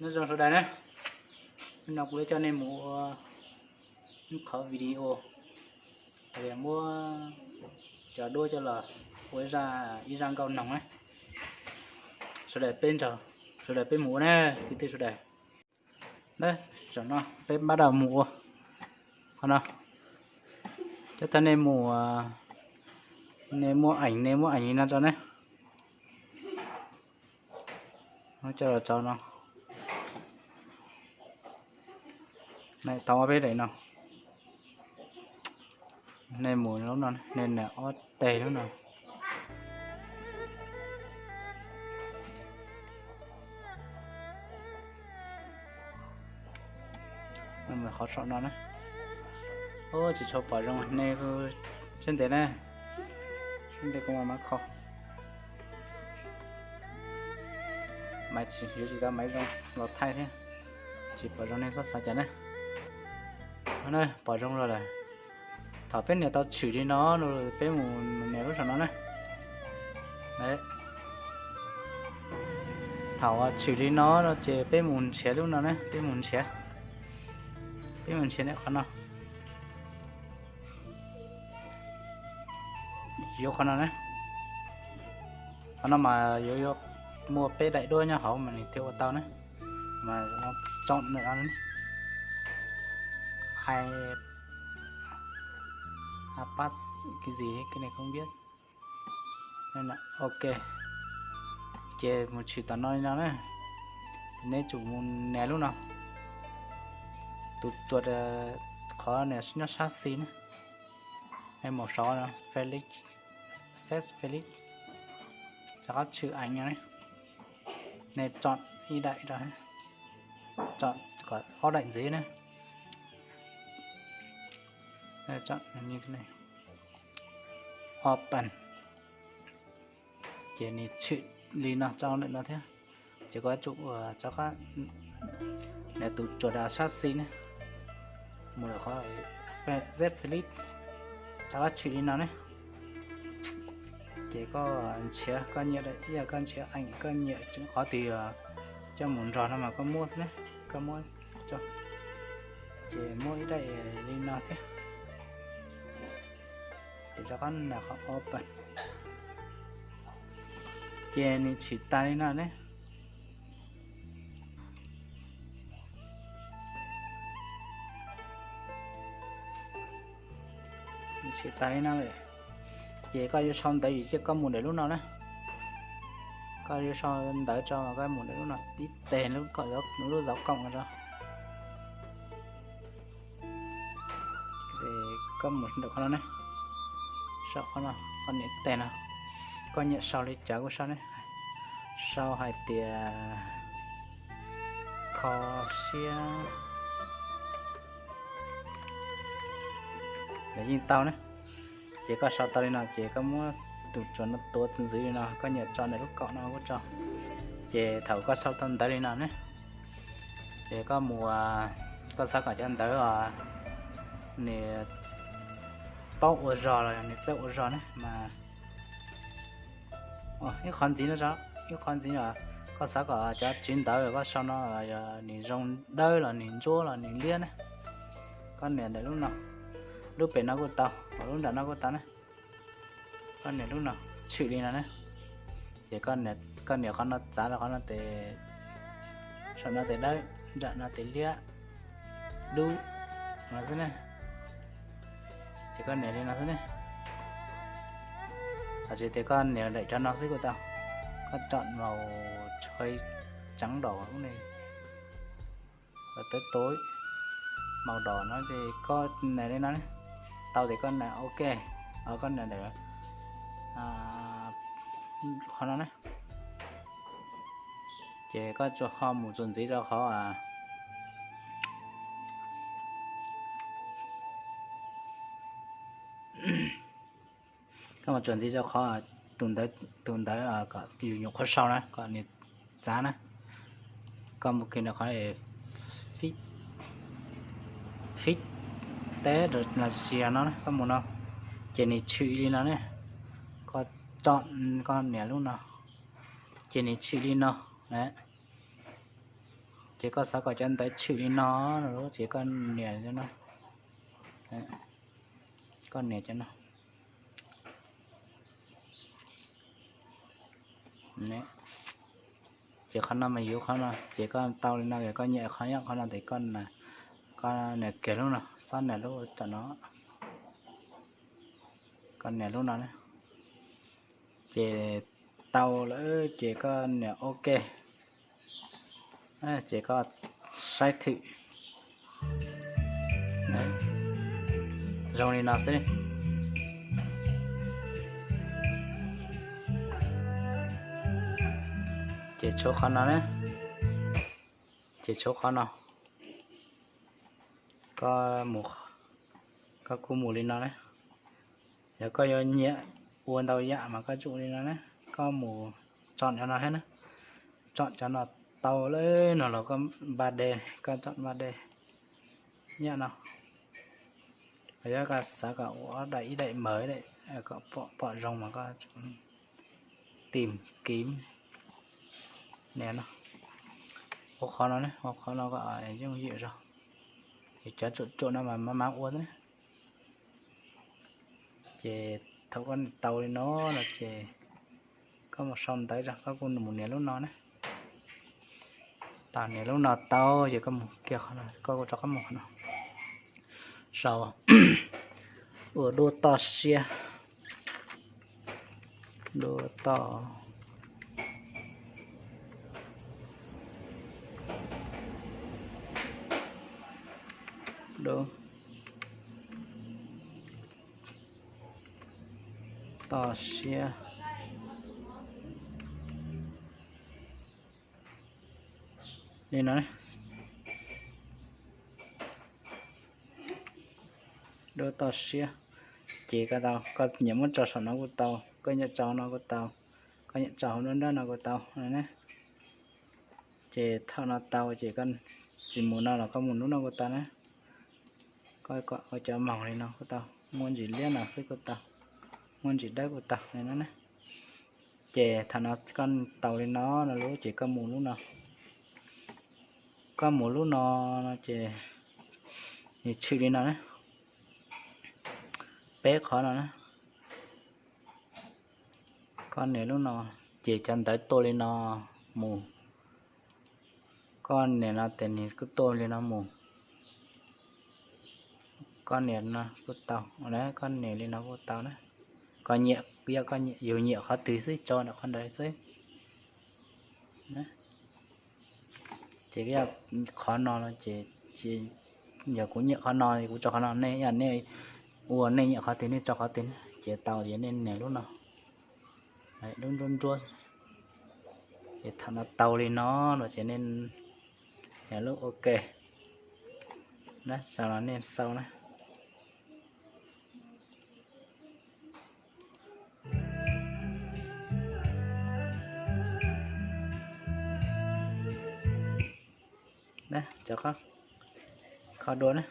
Nyob zoo sawv daws na, hnub no kuv yuav coj nej mus ua ib qhov video hais tias muab cov duab coj los ua ib zaj nkauj noog na. Sawv daws peb nrog, sawv daws peb mus ua na, kwv tij sawv daws. Na, zaum no peb npaj dab mus ua qhov no. Cov thaum nej mus, nej muaj eem, nej muaj eem li no tso ne. Coj los tso no. Tau ob peb daim no. Nej mus lub no, nej nias ob teg lub no. Qhov saum no na. Tsis tshua pom zoo, nej seb ntev na. Seb ntev kuv mam kho. Maiv tsis, yuav tsis tau maiv zoo los thaij thiab. Tsis pom zoo nej txhob xav cas na. Pom zoo lawm. Thaum peb nias tau tshwm li no, peb mus nias lub saum no na. Thaum tshwm li no no ces peb mus nrhiav lub no na, peb mus nrhiav. Peb mus nrhiav qhov no. Yuav qhov no na. Qhov no mas yuav, yuav muaj peb daim duab nyob hauv mas nws thiaj ua tau na. Mas tso no, iPad cái gì cái này không biết. Ok, ces mus tshwm tom no li no na. Neb tsum mus nias lub no. Tus tsuas qhov nias nyob sab xis na. Neb mus saud no, Felix, Set Felix. Rov qab tshwm eev no ne. Neb tso ib daim, tso kom ob daim ntxiv na. Open. Ces nws tshwm li no rau ntawm no thiab. Ces koj yuav tsum rov qab nias tus tsuas sab xis ne, mus lawm qhov Z Flip, rov qab tshwm li no ne. Ces koj nrhiav koj nyiam, yog koj nrhiav eem koj nyiam tseem qhov twg coj mus nrog no mas koj muab xwb ne, koj muab tso. Ces muab ib daim li no thiab. Ces rov qab nias qhov open. Ces nws tshwm tas li no ne. Nws tshwm tas li no lawm. Ces koj yuav sau ntawv ces koj mus ntawm lub no na. Koj yuav sau ntawv tso mas koj mus ntawm lub no tib teg, lub zauv koom no tso. Koj mus ntawm qhov no ne, sau qhov no, koj nias teg no, koj nyiam sau li cas kuj sau ne, sau hais tias kho siab los yeej tau ne. Ces koj sau tau li no ces koj muab tus tsuas no tuav txwv ntxiv li no, koj nyiam tso ntawm lub kaum no kuj tso. Ces thaum koj sau tau ntawv li no ne, ces koj mus, koj xav kom cov ntawv nws paub ua zog los nws txawj ua zog ne mas ib qhov ntxiv no, ib qhov ntxiv no, koj xav kom cov tswv ntawv koj sau no yog nws zoo dawb los nws ntsuab los nws liab ne, koj nias ntawm lub no, lub pem no kuj tau, lub nram no kuj tau ne. Koj nias lub no, tshwm li no ne. Ces koj nias qhov no txav rau qhov no tes, saum no tes dawb, nram no tes liab, dub no xwb ne. Ces koj nias li no xwb ne. Hos tsis tias koj nias daim cov no xwb kuj tau. Koj chọn màu hơi trắng đỏ, tawv tawv, màu đỏ no ces koj nias li no ne. Tau ces koj nias ok, koj nias ntawm qhov no ne. Ces koj tsuas ho mus txuas ntxiv rau qhov, koj mus txuas ntxiv rau qhov tus ntawv kom yus nyuam qhuav sau na, kom nws txav na. Koj mus kiag ntawm qhov fix, fix teb los sis no, koj mus no, ces nws tshwm li no ne. Koj chọn, koj nias lub no, ces nws tshwm li no. Ces Ces koj xav kom cov ntawv tshwm li no, ces koj nias no, koj nias cov no. Ces qhov no mas yuav qhov no, ces koj tau li no, koj nyem qhov nyob qhov no tes koj, koj nias kiag lub no, xob nias lub tom no, koj nias lub no na. Ces tau lawm ces koj nias ok, ces koj saib thwm. Zoo li no xwb. Ces tshuav qhov no na, ces tshuav qhov no, koj mus, koj kuj mus li no na. Yog koj yuav nyiam ua ntau yam mas koj tsum li no na, koj mus tsom cov no thiab na, tsom cov no tau lawm no los koj npa de, koj tsom npa de yam no. Yog koj xav kom ua ob daim ib daim mawv kom pom zoo mas koj tim kiv nias no, ua qhov no, ua qhov no kom yooj yim zog. Ces cov tsum tsum no mas maj mam ua na. Ces thaum koj tau li no no ces koj mus sau ntawv tso, koj kuj mus nias lub no na. Tau nias lub no tau ces koj mus kiag qhov no, koj kuj rov qab mus qhov no, sau ua duab toj siab, duab toj, duab toj siab li no. Duab toj siab. Ces koj tau, koj nyiam muab tso saum no kuj tau, koj nyiam tso no kuj tau, koj nyiam tso hauv nruab nrab no kuj tau na. Ces thaum no tau ces koj tsis mus no los koj mus lub no kuj tau na. Koj ua cov moos li no kuj tau, muaj ntsis liab no xwb kuj tau, muaj ntsis dawb kuj tau li no na. Ces thaum no koj tau li no no lub ces koj mus lub no. Koj mus lub no no ces nws tshwm li no na, peb qhov no na. Koj nias lub no ces cov ntawv tuaj li no mus. Koj nias no ces nws kuj tuaj li no mus. Koj nias no kuj tau, koj nias li no kuj tau na. Koj nyiam, yog koj yus nyiam qhov twg xwb tso ntawm qhov ntawd xwb. Ces yog qhov no no ces, yog kuv nyiam qhov no kuv tso qhov no, nej yog nej ua nej nyiam qhov twg nej tso qhov twg na. Ces tau ces nej nias lub no, lub nruab nruab. Ces thaum no tau li no no ces nej nias lub ok na, sau no nej sau na. Cov kho dua na.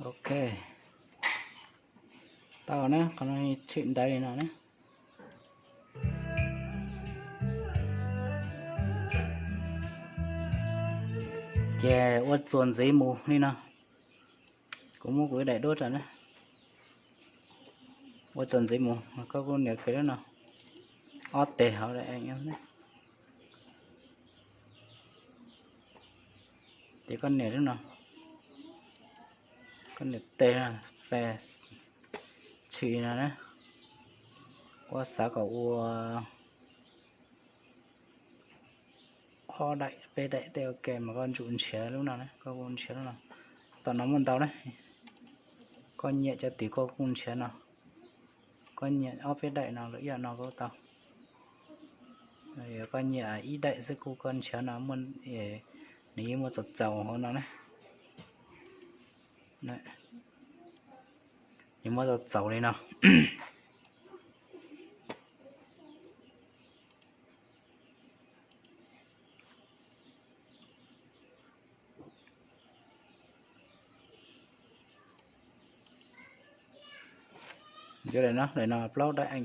Ok, tau na, qhov no tshwm ntawv li no na. Ces ua txuas ntxiv mus li no. Kuv muab kuv ib daim duab rau na. Ua txuas ntxiv mus, koj kuj nias kiag lub no, ob teg hauv daim. Ces koj nias lub no, koj nias tes no, flash, tshwm li no na. Koj xav kom ua ob daim peb daim tej ua ke mas koj tsum nrhiav lub no na, koj kuj nrhiav lub no. Tom no muaj ntau na, koj nyiam cov twg koj kuj nrhiav no. Koj nyiam ob peb daim no los ib yam no kuj tau. Yog koj nyiam ib daim xwb kuj koj nrhiav no, nws yeej muaj txaus txaus hauv no na. Nws muaj txaus txaus li no. Daim no, daim no plaub daim eem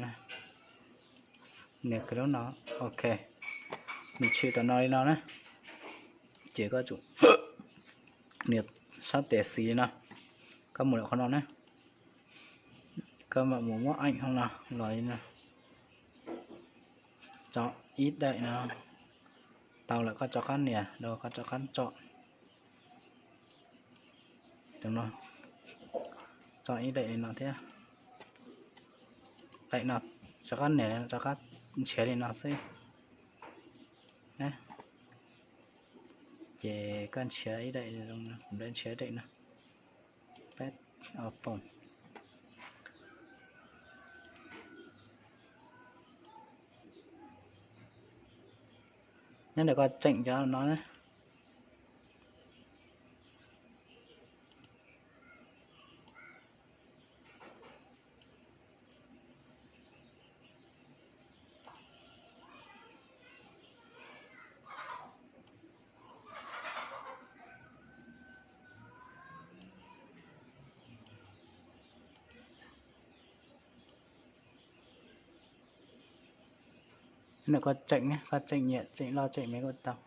ne. Nias kiag lub no, ok. Nws tshwm tom no li no na. Ces koj tsum nias sab tes xis li no, koj mus lawm qhov no na. Koj mam mus muab eem hauv no los li no, tso ib daim no. Tau lawm koj rov qab nias, koj rov qab tso. Tso ib daim li no thiab. Daim no rov qab nias, rov qab nrhiav li no xwb. Ces koj nrhiav ib daim, kuv nrhiav ib daim no. Peb, o, pom. Nyob ntawm koj tseem cov no na. Nyob ntawm koj tseem, koj tseem nyiam tseem loj tseem me kuj tau.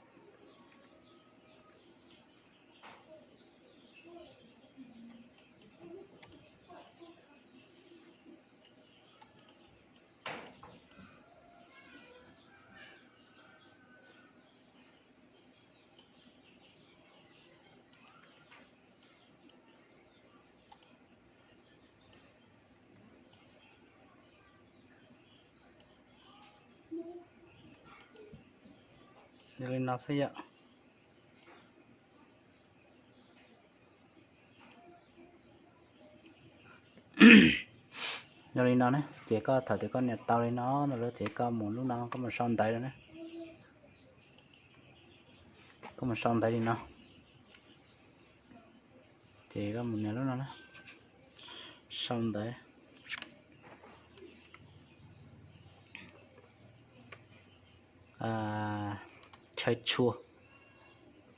Yog li no xwb yom. Yog li no ne, ces koj thaum tias koj nias tau li no no lawm ces koj mus lub no koj mus sau ntawv na. Koj mus sau ntawv li no, ces koj mus nias lub no na, sau ntawv. Chaw tshua,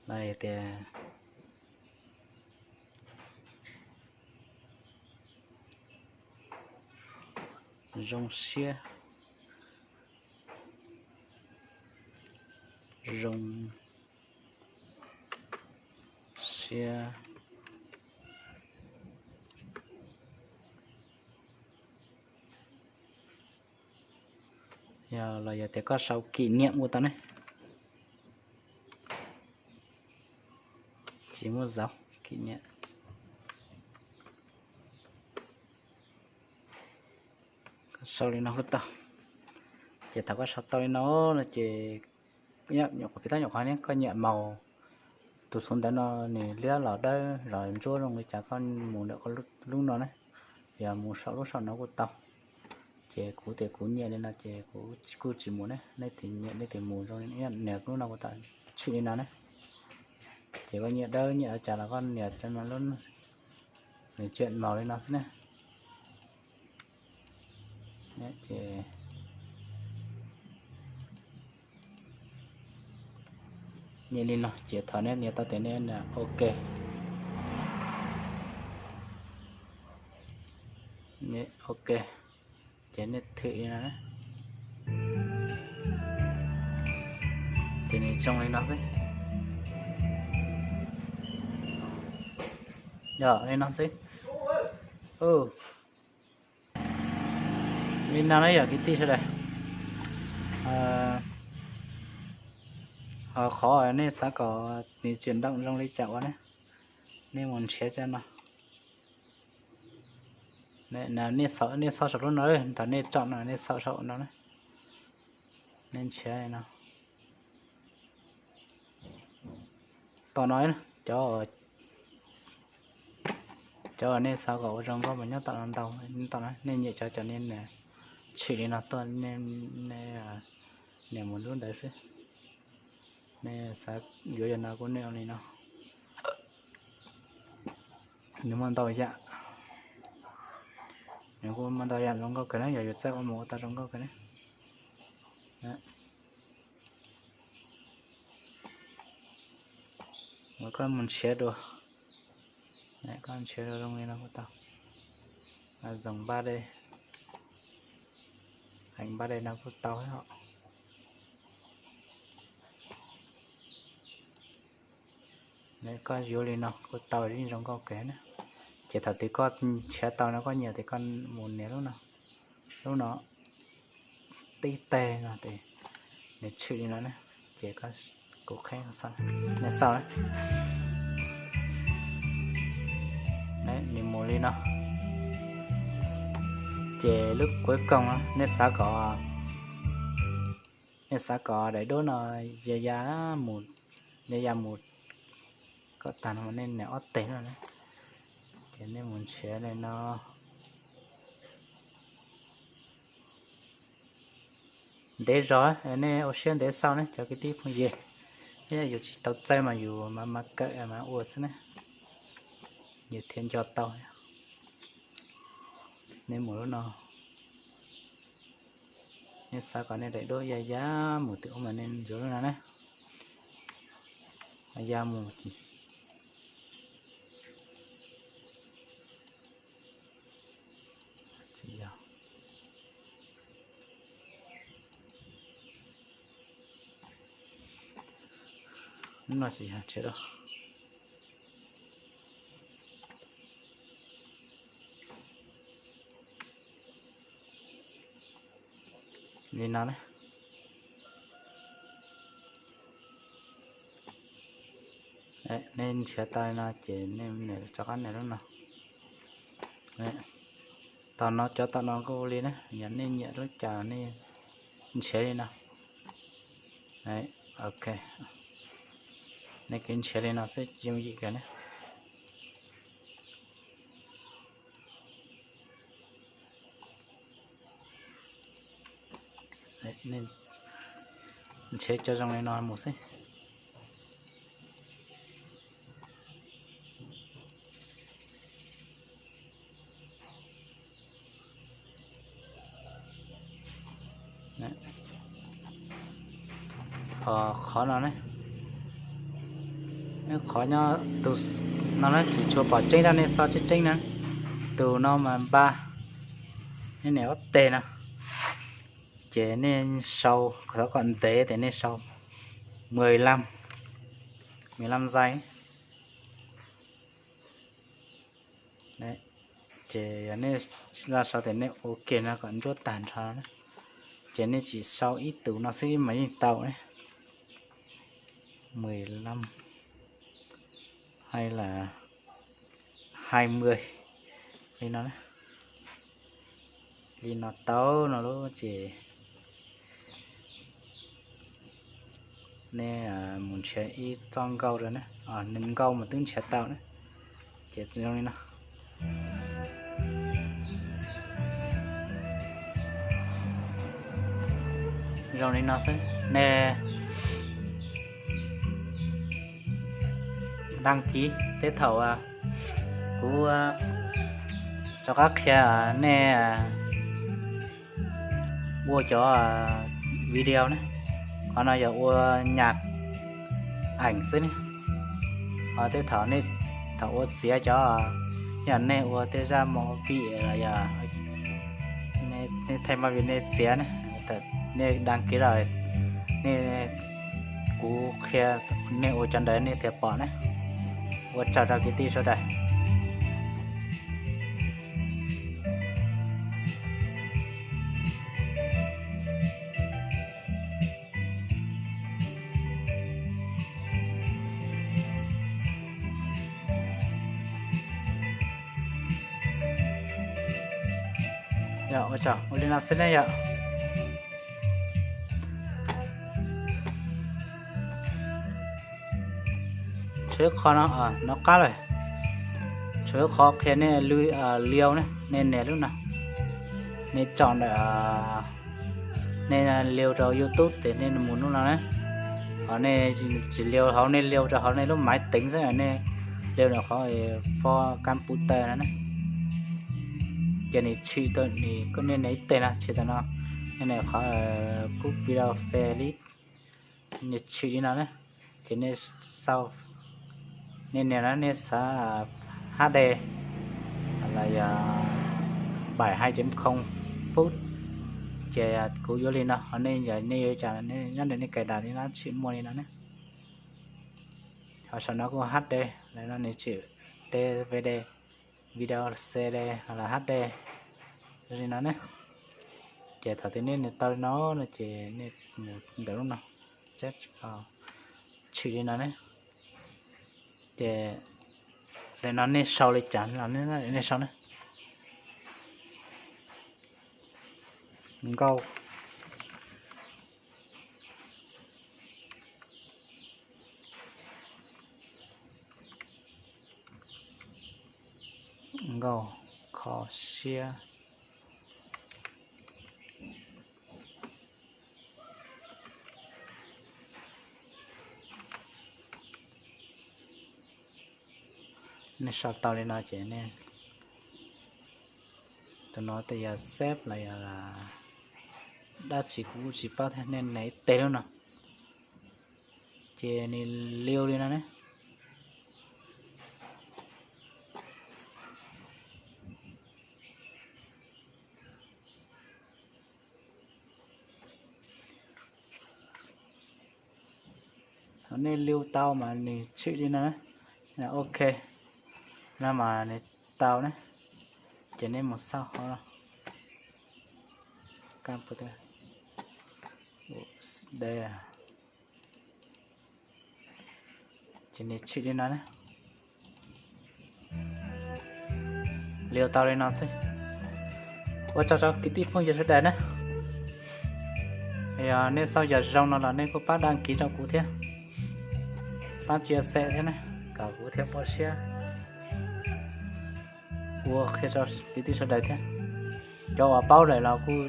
los tias zoo siab, zoo siab. Yog los yog tias koj sau kỷ niệm ua tau ne, tsis muaj dấu kỷ niệm. Koj sau li no kuj tau. Ces thaum koj sau tau li no no ces nyuam qhuav pib tab nyuam qhuav ne, koj nyiam màu, tus xov ntawv no nws liab los dawb los ntsuab zoo li cas koj mus ntawm lub no ne, yog mus saum lub saum no kuj tau. Ces kuv tias kuv nyiam li no ces kuv kuj tsis mus ne, nej tis nyiam nej tis mus zoo li nias lub no kuj tau, tshwm li no ne. Ces koj nyiam dawb nyiam cas los koj nias rau no lub, nws tseem màu li no xwb ne. Ces nyiam li no ces thaum nej nias tau tias nej ok. Ok, ces nej thwm li no, ces nws zoo li no xwb. Yog li no xwb. Li no na yog kwv tij sawv daws. Qhov nej xav kom nws tsim ntoom zoo li cas ua ne, nej mus nrhiav cov no. Nej xauj saum lub no, thaum nej tsom no nej xauj saum no, nej nrhiav no. Tom no, cov, cov uas nej xav kom ua zoo nkauj mas nyob tom no ntau. Tom no nej nyiam cov, cov nej tshwm li no tuaj, nej mus lub ntawd xwb. Nej xav yuav yam no kuj nej ua li no. Nws muaj ntau yam, nws kuj muaj ntau yam zoo nkauj kawg na, yog yus txawj ua mus ua tau zoo nkauj kawg na. Koj mus nrhiav dua, koj nrhiav dua zoo li no kuj tau. Zoom ba D, heev ba D no kuj tau os. Koj yuav li no kuj tau, yeej zoo nkauj kawg na. Ces thaum twg koj nrhiav tau no koj nyiam ces koj mus nias lub no, lub no tib teg no ces nws tshwm li no na. Ces kuv qheb, nej xauj na. Nws mus li no. Ces lub cuối cùng no nej xav kom, nej xav kom daim duab no ya ya mus, ya ya mus kom tag no nej nias ob teg no na. Ces nej mus nrhiav li no. Ntev zog, nej ua siab ntev xauj ne cov kwv tij phooj ywg. Yog yus tsis tau txawj mas yus mas mas kawm mas ua xwb ne, yus thiaj nco tau. Nej mus lub no, nej xav kom nej daim duab ya ya mus tim ub mas nej yuav lub no na. Ya mus, tsis yog, lub no tsis yog, tsis yog. Li no na. Nej nrhiav tau li no ces nej rov qab nias lub no. Tom no cov tom no kuj ua li na, yog nej nyiam lub cas nej nrhiav li no. Ok, nej kis nrhiav li no xwb yooj yim kawg ne. Nrhiav cov zoo li no mus xwb. Qhov no ne, qhov nyob tus no na tsis tshua pom tseeb rau nej xauj tseeb tseeb na. Tus no mas npaj, nej nias ob teg no, ces nej sau, thov kom ntev ces nej sau mười lăm, mười lăm giây. Ces yog nej zaj sau tias nej ua kiag no kom ntsuab tag nrho na, ces nej tsis sau ib tus no xwb mas yeej tau ne. Mười lăm hay là hai mươi li no, li no tau no lub ces nej mus nrhiav ib txoj nkauj rau na, nws nkauj mas twb nrhiav tau na, ces zoo li no. Zoo li no xwb, nej đăng ký, tej thaum kuv rov qab qhia nej ua cov video ne. Qhov no yog ua nhạc ảnh xwb ne. Ho tej thaum nej, thaum ua txiav cov, yog nej ua tej zaj movie los yog nej thaij movie nej txiav ne, nej đăng ký los, nej, kuv qhia nej ua cov ntawd nej thiaj pom ne. Ua tsaug rau kwv tij sawv daws. Ua li no xwb ne yom. Tshuav ib qho no, no qab lawm. Tshuav ib qho qhia nej liu ne, nej nias lub no, nej tsom ntawm, nej liu rau YouTube ces nej mus lub no ne. Ho nej tsis liu hauv, nej liu rau hauv nej lub maiv teev xwb, nej liu ntawm qhov fo kam pus taw no ne. Ces nws tshwm tau, nej nias ib teg no tshwm tau no, nej nias qhov kub video fe li, nws tshwm li no ne. Ces nej sau, nej nias no nej xav HD los yog bảy hai chấm không phút. Ces kuv yuav li no, ho nej yog nej yuav cas nyob ntawm nej cài đặt li no tshwm muaj li no ne. Ho saum no kuj HD, lawv no nws tshwm DVD, video CD los HD li no ne. Ces thaum twg nej nias tau li no no ces nej mus ntawm lub no, tshwm li no ne. Ces li no nej sau li cas los nej sau ne. Nkauj, nkauj kho siab. Nej sau tau li no ces nej, tus no tej yog save los yog dab tsi kuv tsis paub thiab, nej nias ib teg lub no ces nws liu li no ne. Thaum nej liu tau mas nws tshwm li no, OK, no mas nws tau ne. Ces nej mus xauj hauv no, ces nws tshwm li no ne. Liu tau li no xwb. Ua tsaug rau kwv tij phooj ywg sawv daws na. Yog nej xauj yog zoo no los nej kuj pab đăng ký rau kuv thiab, pab chia sẻ thiab na, kom kuv thiaj muaj siab ua qhia rau kwv tij sawv daws thiab. Cov uas paub lawm los kuj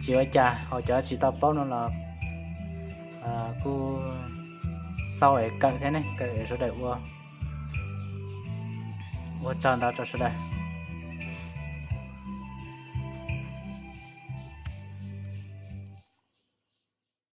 tsis ua cas, ho cov tsis tau paub no los kuj xauj es kawm thiab ne, kawm es sawv daws ua. Ua tsaug ntau rau sawv daws.